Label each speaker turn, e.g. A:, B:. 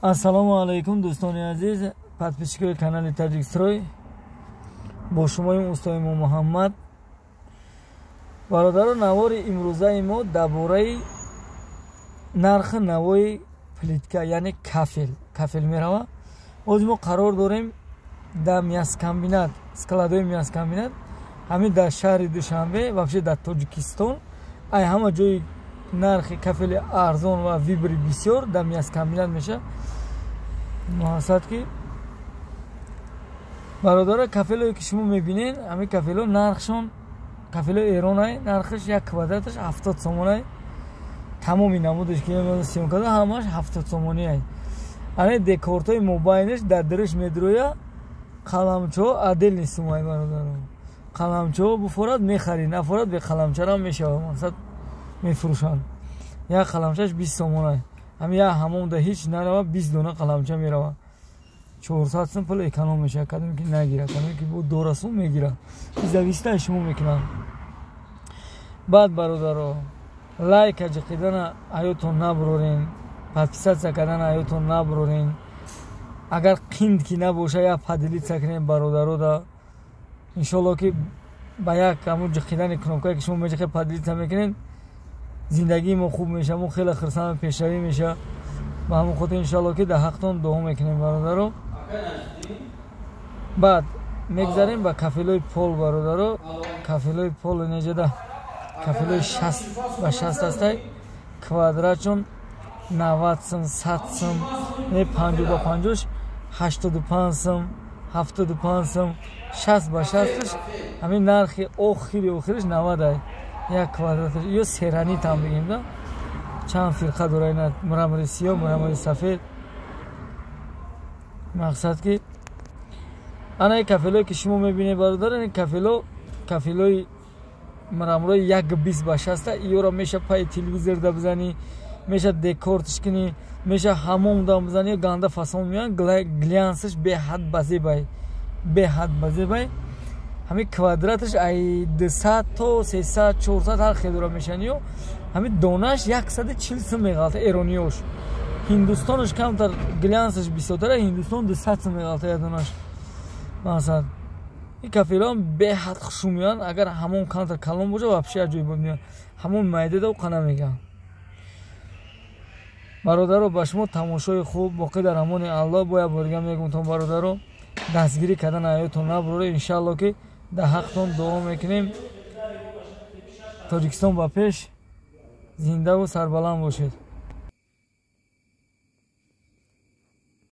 A: Ассалому алайкум, дӯстони азиз, подписчикои канали Таҷикстрой. Бо шумоем устои мо Муҳаммад. Бародаро, навори имрӯзаи мо дар бораи нархи навои плитка, яъне кафел, кафел мерава. Ҳозир мо қарор дорем дар мясокомбинат, складои мясокомбинат, ҳамин дар шаҳри Душанбе, вообще дар Тоҷикистон. Ай ҳама ҷои нархи кафели арзон ва выбори бисёр дар мясокомбинат мешавад. Мақсад ки, бародаро, кафелое ки шумо мебинед, ҳамин кафело нархшон, кафелои эронай, нархаш як квадраташ 70 сомонай. Тамоми намудаш ки съёмка карда, ҳамаш 70 сомониай. Ане декортҳои мобайнаш дар дириш медроя, қаламчаҳо отдельный сумай. Бародаро, қаламчаҳо буфорад, мехарӣ, нафорад, бе қаламчарам мешавад. Мақсад, мефурӯшанд, як қаламчаш 20 сомонай. Ҳами як ҳамомда ҳеҷ нарава, 20 дона қаламча мерава, 400 сум пул эконом мешавад. Кадоме ки нагира, кадоме ки бо дорасум мегира, зависит а шумо мекунанд. Баъд, бародаро, лайка ҷиқидана аётон набурорен, подписаться кардана аётон набурорен. Агар қинд ки набоша, як поделиться кунем бародарода. Иншолло ки ба як ҳамун ҷиқидани кнопкае ки шумо меҷиқед, поделиться мекунед, зиндагии мо хуб меша, мо хеле хирсанд, пешравӣ меша. Ба ҳамон хотир, иншоалло ки дар ҳақтон дуо мекунем, бародаро. Баъд мегзарем ба кафелои пол. Бародаро, кафелои пол неҷада, кафелои 60 ба 60 астай, квадратшон 90 сум, 100 сум, не, 50 ба 50-ш 85 сум, 75 сум, 60 ба 60-ш ҳамин нархи охири охириш 90-ай як квадраташ. Ё серанитам бигем да, чанд фирқа дора ина: мрамори сиёҳ, мрамори сафед. Мақсад ки, ана кафелое ки шумо мебинед, бародар, ин кафело, кафелои мраморои 1,20 ба 60-а. Иёро меша паи телевизорда бизанӣ, меша декортиш кунӣ, меша ҳамомда бизанӣ, ганда фасон меян, глянцаш беҳад базебай, беҳад базебай. Ҳамин квадраташ ай 200 то 300, 400, ҳар хел дора мешаниё. Ҳамин донаш 140 сум меғалта эрониёш. Ҳиндустонаш камтар, глянцаш бисёртара, ҳиндустон 200 сум меғалта як донаш. Масалан, ин кафелоам беҳад хушу меянд. Агар ҳамон камтар калон боша, вообще аҷоиб меянд. Ҳамон майдада қана мегӯям. Бародаро, ба шумо тамошои хуб, боқӣ дар амони Аллоҳ. Бо як бор дига мегӯм, бародаро, дастгирӣ кардан аётон набурора. Иншаалло ки дар ҳақтон дуо мекунем. Тоҷикистон ба пеш, зиндаву сарбаланд бошед.